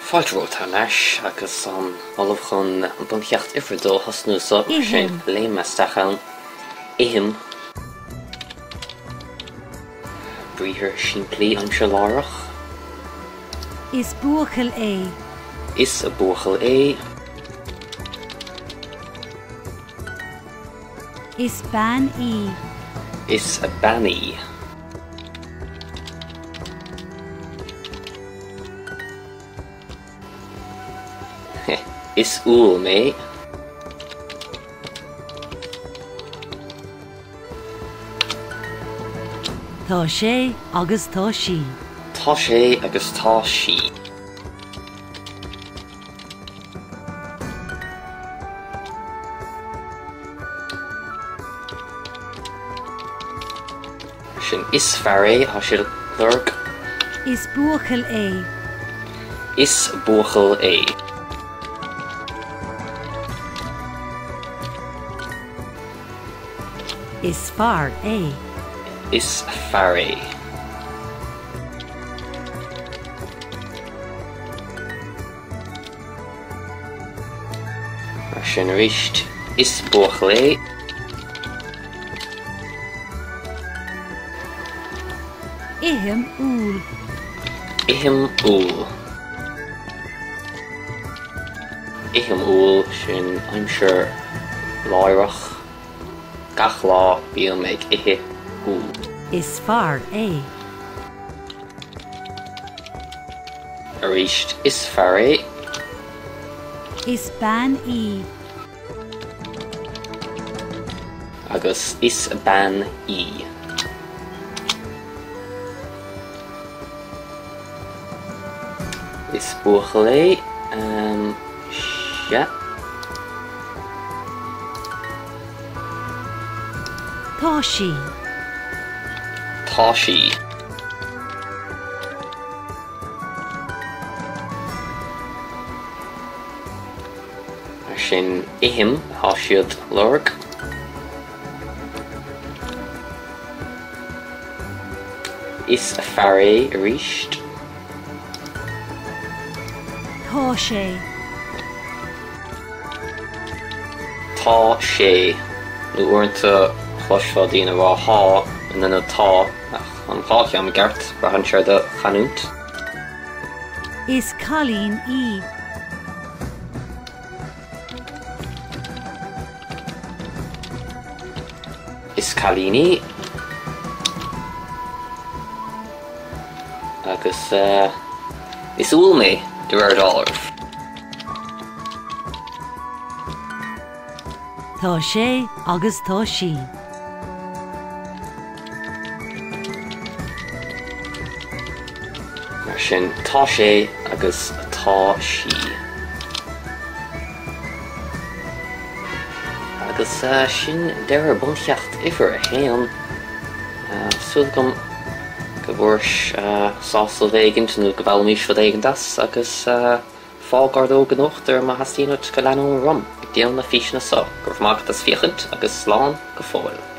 Fáilte romhat thar n-ais agus táim ullamh chun an buncheacht uimhir a dó a thosnú so mar sin Ithim. léim isteach ann. Ithim. Briathar simplí aimsir láithreach. Is buachaill é. Is buachaill é. Is bean í. Is bean í. Is úll mé. Tá sé agus tá sí. Tá sé agus tá sí. Sin is fear é atá siad ag lorg. Is buachaill é. Is buachaill é. Is fear é. Is fear é. Mar sin arís, is buachaill é. Ithim úll. Ithim úll. Ithim úll, sin aimsir láithreach. Gach lá bím ag ithe úll. Is fear é. Arís, is fear é. Is bean í. Agus is bean í. Is buachaill é. Sea. Tá sí. Tá sí. Mar sin, ithim, tá siad ag lorg. Is fear é arís. Tá sé. Tá sé. Nó uaireanta chloisfeá daoine ag rá thá in ionad tá, ach an dhá cheann i gceart, braitheann sé ar do chanúint. Is cailín í. Is cailín í. Agus is úll mé, de réir dealraimh. Tá sé agus tá sí. Mar sin, tá sé agus tá sí. Agus sin deireadh buncheacht uimhir a haon. Súil agam go bhfuairis sásamh éigint nó go bhfoghlaimís rud éigint as agus fág ordóg in uachtar má theastaíonn uait go leanfainn orm ag déanamh na físeanna seo. Go raibh maith agat as féachaint agus slán go fóill.